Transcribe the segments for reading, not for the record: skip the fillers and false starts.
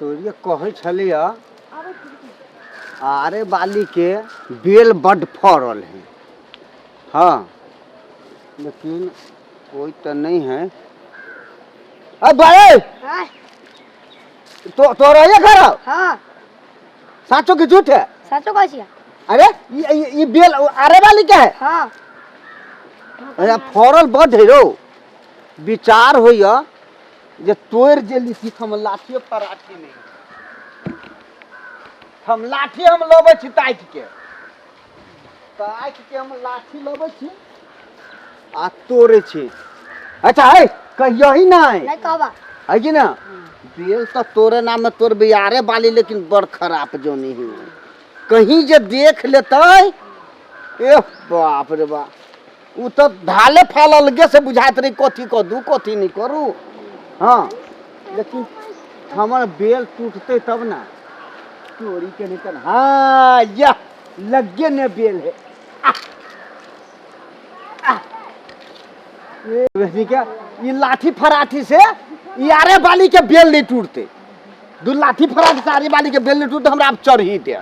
तोरिए कहै छलियै आरे बालीके बेल बड्ड फड़ल है। हाँ, लेकिन कोई तो नहीं है। अरे भाई, हाँ। तो तोरा ये घर हो? हाँ। साचो की झूठ है? साचो कहै छियै। अरे ये बेल आरे बाली के है? हाँ। अरे फड़ल बड्ड है रो। विचार होइया जे तोड़ जे लीची हम लाठियो पराठी नहीं, हम लाठी हम लबै छी ताकि के, ताकि के हम लाठी लबै छी आ तोड़ै छी। अच्छा है कहियो ही नहीं। नहीं कहबा। है कि ना? बेल तो तोरे नाम में तोड़ बियारे बाली, लेकिन बड़ खराब जोनी है, कहीं जे देख लेतै ए बाप रे बाप, उ तो ढाले फाल अलगे से बुझाइत रही कथी करू कथी नहीं करू। हाँ, लेकिन हमर बेल टूटते तब ना चोरी के निकल। हाँ, यह लगे ने बेल है। आह, आह। ये ठीक है, ये लाठी फराठी से यारे बाली के बेल नहीं टूटते, दू लाठी फराठी से आरे बाली के बेल नहीं टूटते, हमरा अब चढ़ी दे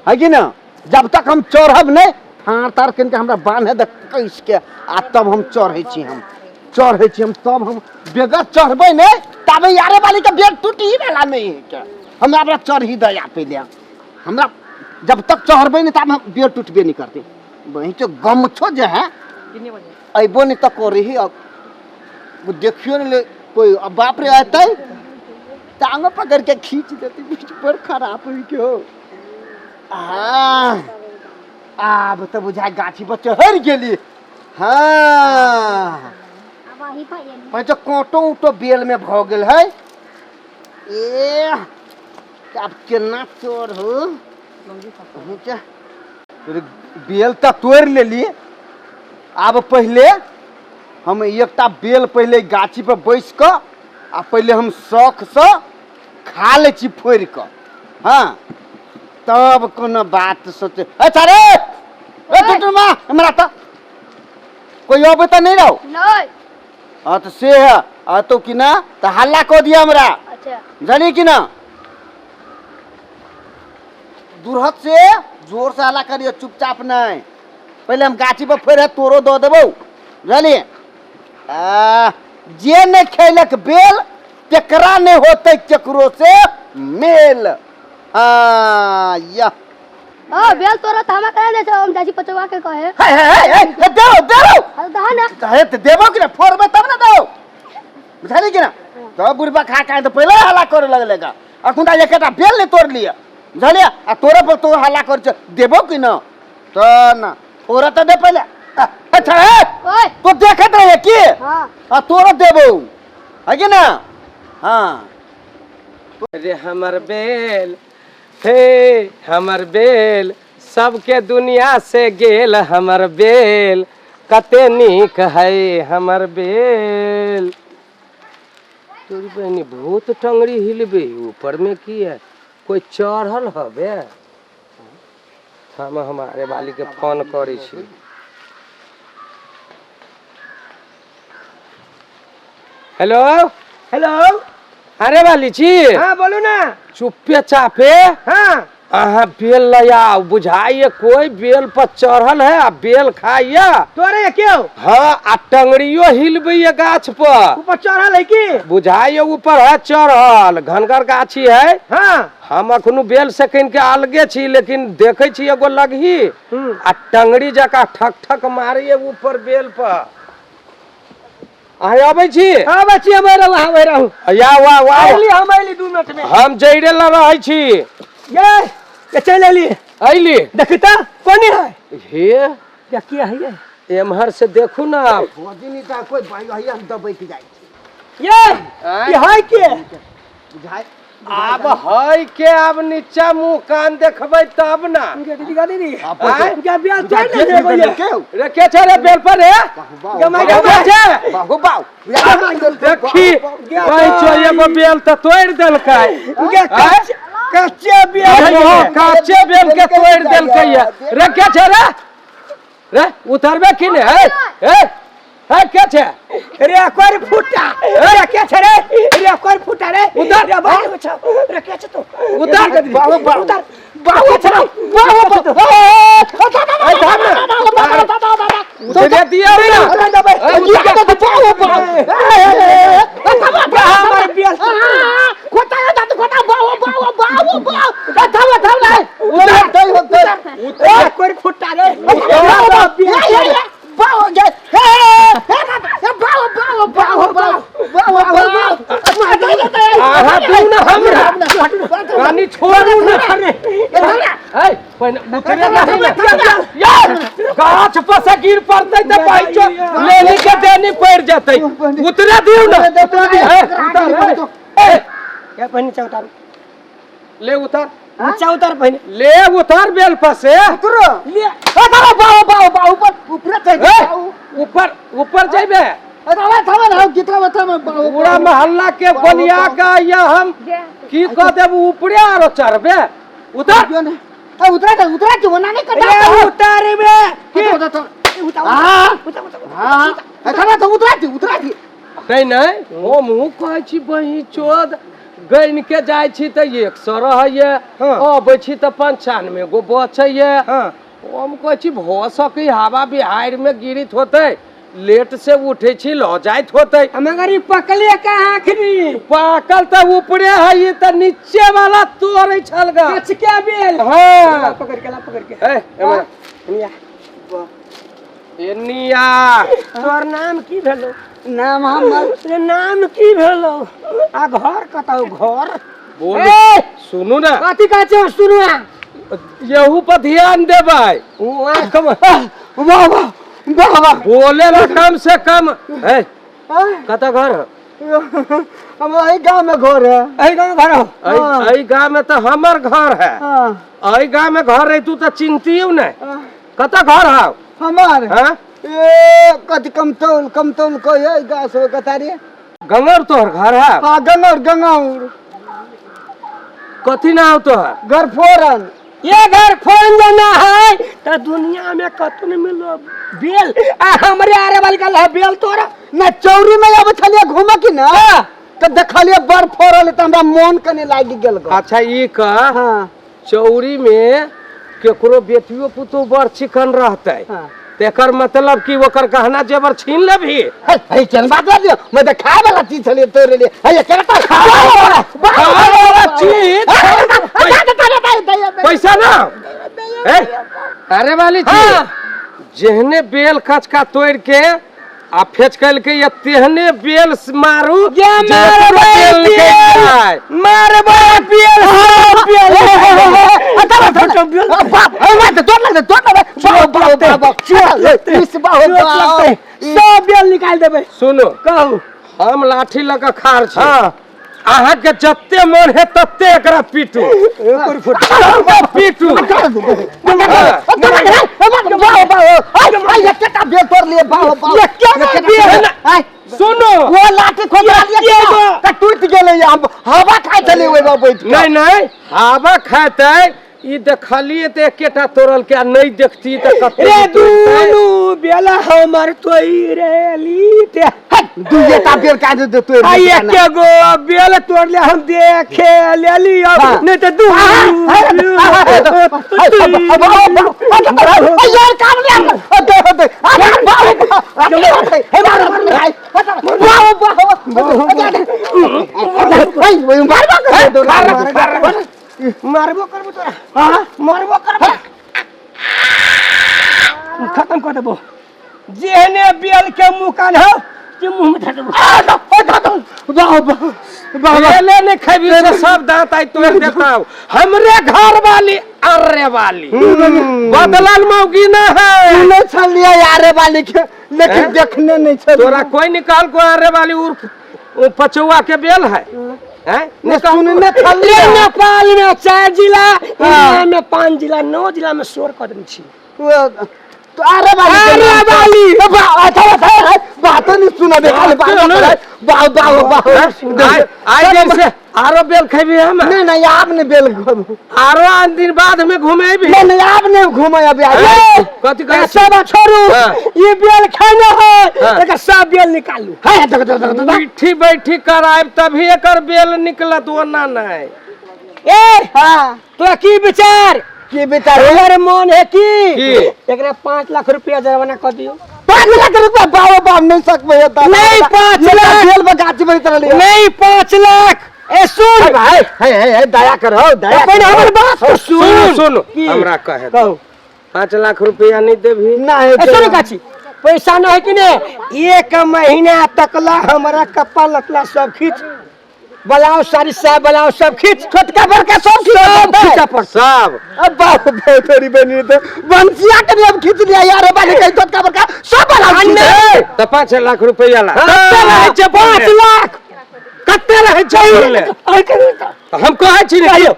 है कि ना? जब तक हम चढ़ब नहीं फाड़ तार किन के हमरा बान्हे दे कस के, आ तब हम चढ़ै छी, हम चढ़ै छी, हम तब हम बेगर चढ़बै नहीं तब यारे बाली के बेल टूटी ही वाला नहीं है क्या। हमरा हमरा चढ़ी दे या पहले, हमरा जब तक चढ़बै नहीं तब हम बेल टूटबे नहीं करते। वही तो गमछो जे है अबो नहीं तो करही, अब वो देखियो नहीं ले कोई, अब बाप रे अतै टांगो पकड़ के खींच देती, बीच पर खराब हुई क्यों। आब तऽ बुझाय गाछी पर चढ़ि गेली। हाँ, पैंचो कांटो उटो बेल में भऽ गेल है। ए आब केना चढ़ू? बेल तऽ तोड़ि लेली, आब पहिले हम एकटा बेल पहिले गाछी पर बैस कऽ आ पहिले हम शौकसँ खा लै छी फोड़ि कऽ। हाँ, तब कोनो बात सोचे। अच्छा रे ए टुटुमा, हमरा तऽ कोई अबै तऽ नहीं रहो। नहीं। हाँ तो से है, आ तो कि ना तो हल्ला कऽ दिया हमरा। अच्छा। जानी कि ना दूरहत से जोर से हल्ला करियो, चुपचाप नहीं। पहले हम गाछी पर फोड़े तोरो दऽ देबौ, बुझलिए? जे नहीं खेलक बेल तेकरा नहीं होते केकरो से मेल। हाँ, या। हाँ, बेल तोरा तो हमरा कहे दे छौ, हम जाइ छी पचौआ के कहे। हे, हे, हे, हे, हे, देओ, देओ। हाँ, दहा ना। हे, तो देबो कि ना? फोड़बै तब ना देओ, बुझलिए कि ना? तो बुढ़बा खा खा तो पहले हल्ला करे लगलेगा, अखुन तऽ एकेटा बेल नहीं तोड़ लिया, बुझलिए? आ तोरे पर तो हल्ला कर छौ, देबो कि ना? तो ना फोड़ा तो दे पहले। अच्छा, हे। ओए। तो देखत रहे की? हाँ। आ तोरो देबो है कि ना? हाँ। रे हमर बेल, हे हमर बेल, सबके दुनिया से गेल हमर बेल, कते नीक है हमर बेल। तोरी बहिनी भूत टंगड़ी हिलबे ऊपर में की है, कोई चढ़ल हबे? हम हमारे वाली के फोन करै छी। हेलो। हेलो। अरे वाली छी? हाँ बोलू ना। चुप्पे चापे। हाँ। अहाँ बेल लया, बुझाइए कोई बेल पर चढ़ल है आ बेल खाइए। तोरे क्यों? हाँ, आ टंगड़ियो हिलबैये गाछ पर। ऊपर चढ़ल है की? बुझाइए ऊपर है चढ़ल, घनगर गाछी है। हाँ। हम अखनु बेल से किन के अलगे छी, लेकिन देखे छी एगो लगही आ टंगड़ी जका ठक ठक मारिए ऊपर बेल पर। अहाँ अबै छी? आबै छी, हम रहू, हम रहू। या वाह वाह। अयली, हम अयली 2 मिनट में। हम जइरे ल रहै छी। ये, ये चलि अयली। अयली। देखी तऽ कोनी है? हे। या किया है ये? एम्हर से देखू ना। भौजी नहीं तऽ कोई भाई है, हम दबैक जाइ छी। ये, आँय? ये है के? बुझाइ आब है के, आब नीचा मुंह कान देखबै तब ना। गे दीदी, गे दीदी। आँय? गे बियाह चलि नहि एगो ये। रे के छै रे बेल पर रे? गमाइ के गमाइ। छै? बाहु बाहु। देखी, पैंचो एगो बेल तऽ तोड़ि देलकै। गे आँय? कच्चे बियाह अरे हो, काचे बेल के तोड़ि देलकै ये। रे के छै रे? रे उतरबे की ने? हे, हे, हे के छे रे कोर फुटा रे के छे रे रे कोर फुटा रे उधर। रे बाहर छौ रे के छे तू उधर। बाबू बाबू उधर बाबू बाबू ए थाम ना उतरे दिया रे अरे हमर बेल उतर कोर फुटा रे आहा तू ना हमरा कनी छोड़ू ना ए पहिने उतरे नहीं ना यार गाछ पर से गिर पड़तै त पैचो लेनी के देनी पड़ जेतै उतरे दियौ ना ए, उतर, ए, ए, या पहिने नीचा उतार ले उतर नीचा उतार पहिने ले उतर बेल पर से ले ए, ऊपर ऊपर जइबे पूरा मोहल्ला के बनिया का या हम की कह देब ऊपरे आरो चढ़बे उतर उतरा उतरा के होना नहीं रे उतार बे हाँ हाँ तो उतरा थी उतरा थी नहीं नहीं हमहूँ कहै छी बही चोद गनि के जाइ छी तऽ 100 रहैए, अबै छी तऽ 95 गो बचैए। हम कहै छी भऽ सकै हवा बिहाड़ि में गिरित होतै, लेट से उठै छी लऽ जाइत होतै। मगर ई पकले कहाँ अखनी पाकल तऽ ऊपरे है, ई तऽ नीचे वाला तोड़ै छल गा। कचके बेल। हाँ। पकड़ के ला, पकड़ के। ए, एमहर। निया। एनी आ। तोर नाम की भेलो? नाम हमर रे नाम की भेलो? आ घर कतौ घर? बोलू सुनू ना, कथी कहै छै सुनू आ? यहू पर ध्यान देबै। उ आँख में वाह वाह वाह वाह बोले ला कम से कम। ए, कतऽ घर है? हम एहि गाँव में घर है। एहि गाँव में घर हो? एहि गाँव में तऽ हमर घर है। एहि गाँव में घर रहितू तऽ चिन्हतियौ ने। कतऽ घर है हमार? हाँ? ए कथी कमतौल कमतौल कहिए गाछ हो कतारी। गंगौर तोहर घर है? हाँ गंगौर गंगौर। कथी नाम तोहर? गरफोरन। ये घर फोन जाना है तो दुनिया में कतौ नहीं मिलो बेल। आ हमरे आरे वाली गल है बेल तोरा ना चौरी में आबै छलियै घूमे की ना तो देखलियै बड़ फड़ल तऽ हमरा मोन कने लागि गेल गो। अच्छा ई कह, हाँ चौरी में केकरो बेटियो पुतो बड़ चिकन रहतै, हाँ। तेकर मतलब कि ओकर गहना जेवर छीन लेबही? हे हे केहन बात बाजलियौ? मैं तऽ खाय वाला चीज छलियै तोरे लिए। हे केना तऽ खाय वाला खाय वाला चीज? पैसा ना ए, अरे वाली चीज जेहने बेल कचका तोड़ के आ फेचकल के या तेहने बेल मारू ये जे मारबै ओकरो बेल निकलि बेल। जाय। मारबै बेल, बेल। सब बेल निकाल देबै। सुनो कहू। हम लाठी लऽ कऽ खाड़ छी, अहाँके जते मन है तते एकरा पीटू पीटू। सुनो लाठी खोजलियै टूटि गेलै, हवा खाइ छलियै ओहिमे बैठ। नहीं नहीं हवा खेतै ई देखलियै तऽ एकेटा तोड़ल के, आ नहीं देखती तऽ कते रे दुनू बेल हमर तोई रे लीते। दुइएटा बेल काट दे तोड़। आ एके गो बेल तोड़ले हम देखे लेली, अब नहीं तऽ दू। मारबो करबो तोरा, मारबो करबो, खत्म कर देबो। जेहने बेल के मुँह कान हो से मुँह में धर देबो। बेले नहीं खेबी से सब दांत आई तोड़ देता। हमरे घर वाली अरे वाली बदलल मौगी ना है। नहीं छलियै यारे वाली के, लेकिन देखने नहीं छलियै। तोरा कोई निकाल को अरे वाली उर्फ पचौआ के बेल है? हैं? सुनने छलियै। नेपाल में 4 जिला, इंडिया में 5 जिला, 9 जिला में शोर कर देने छी। तो अरे वाली अरे वाली। बात नहीं सुना दे खाली बात बाह बाह बाह। आइ दिन से आरो बेल खेबी हम? नहीं नहीं आप नहीं बेल आरो आन दिन बाद में घुमेबी। नहीं नहीं आप नहीं घूमे अभी। कथी कहै छी? सब छोड़ू, ये बेल खाना है, एकर सब बेल निकालू। है देख देख देख। बैठी बैठी करायब तभी एकर बेल निकलत, ओना नहीं। ए हां तो की विचार? की विचार? हमर मन है की एकरा 5 लाख रुपया जरिमाना कर दियो। 5 लाख रुपया? बाबा बाप नहीं सकबे होता। नहीं 5 लाख बेल में गाछ में तरह लिया। नहीं 5 लाख। ए सुन भाई, हे हे हे दया करो, दया। पहले हमर बात तो सुन सुन, हमरा कहे कहू। 5 लाख रुपया नहीं देबी? नहीं। ए सुन काची, पैसा न है कि नहीं? 1 महीना तकला हमरा कपड़ा लतला सब खींच बलाओ, सारी सब बलाओ, सब खींच, छोटका बड़का सब खींचा पर सब। अब बाप तेरी बनी तो बंसिया के भी अब खींच लिया यार, बाली कहीं छोटका बड़का सब बलाओ। तो 5 लाख रुपया ला। कते रहै छै 5 लाख? कते रहै छै? हम कहै छी ने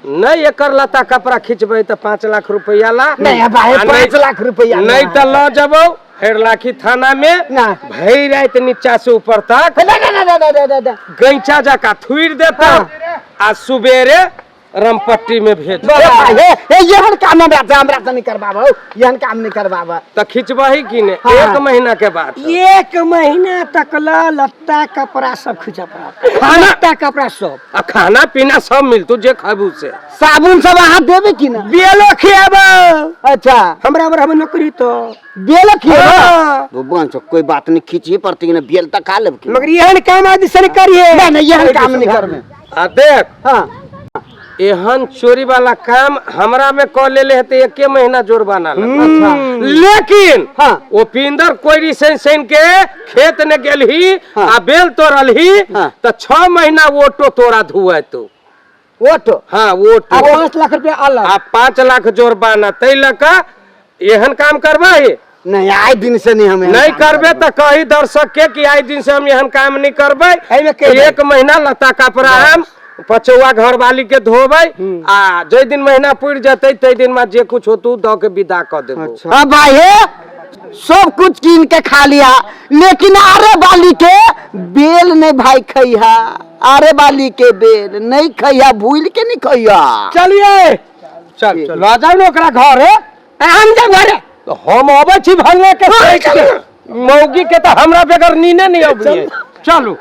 नहीं एकर लता कपड़ा खिंचबै तो 5 लाख रुपया ला। नहीं भाई 5 लाख रुपया नहीं तो ल जबौ हेरलाखी थाना में, भई रात नीचा से ऊपर तक गैचा जका थुइर देता आ सुबेरे रमपट्टी में भेज। एहन काम हमरा से नहीं करबाबो, एहन काम नहीं करबाबो। तो खिंचबही कि नहीं? 1 महीना के बाद। 1 महीना तक ला लत्ता कपड़ा सब खींचा पड़त, लत्ता कपड़ा सब आ खाना पीना सब मिलतू जे खाबू से। साबुन सब अहाँ देबे कि ना? बेलो खियाबो। अच्छा हमरा हमरा नौकरी तो बेल खियाबो बंस कोई बात नहीं, खींचिए पड़ती ना बेल तक खा लेब। मगर एहन काम आदि से करिए। नहीं नहीं एहन काम नहीं करबे। आ देख हां एहन चोरी वाला काम हमरा में क लेले हेते 1 महीना जुर्माना लगा। लेकिन हाँ। वो पिंदर कोयरी सेन सेन के खेत ने गेलही आ बेल तोड़लही तो 6 महीना ओटो तोरा धुए तो ओटो। हाँ ओटो। 5 लाख रुपया अलग आ 5 लाख जुर्माना तै लका एहन काम करबही? नहीं आए दिन से नहीं, हमें नहीं करबे तो कही दर्शक के कि आए दिन से हम एहन काम नहीं करबै। 1 महीना लता कपड़ा हम पचौआ घर वाली के धोबै आ जे दिन महीना पुर जतै तै दिन में जे कुछ होतू the के विदा क देबो। अच्छा भाई सब कुछ कीन के खा लिया, लेकिन आरे बाली के बेल नहीं भाई खैहा, आरे बाली के बेल नहीं खैहा, भूल के नहीं खैहा। चलिए चल चल ल जाऊ ने ओकरा घर है, हम जाऊ घर तो हम अबै छी भंगे के मौगी के तो हमरा बगैर नीने नहीं अबै। चलू।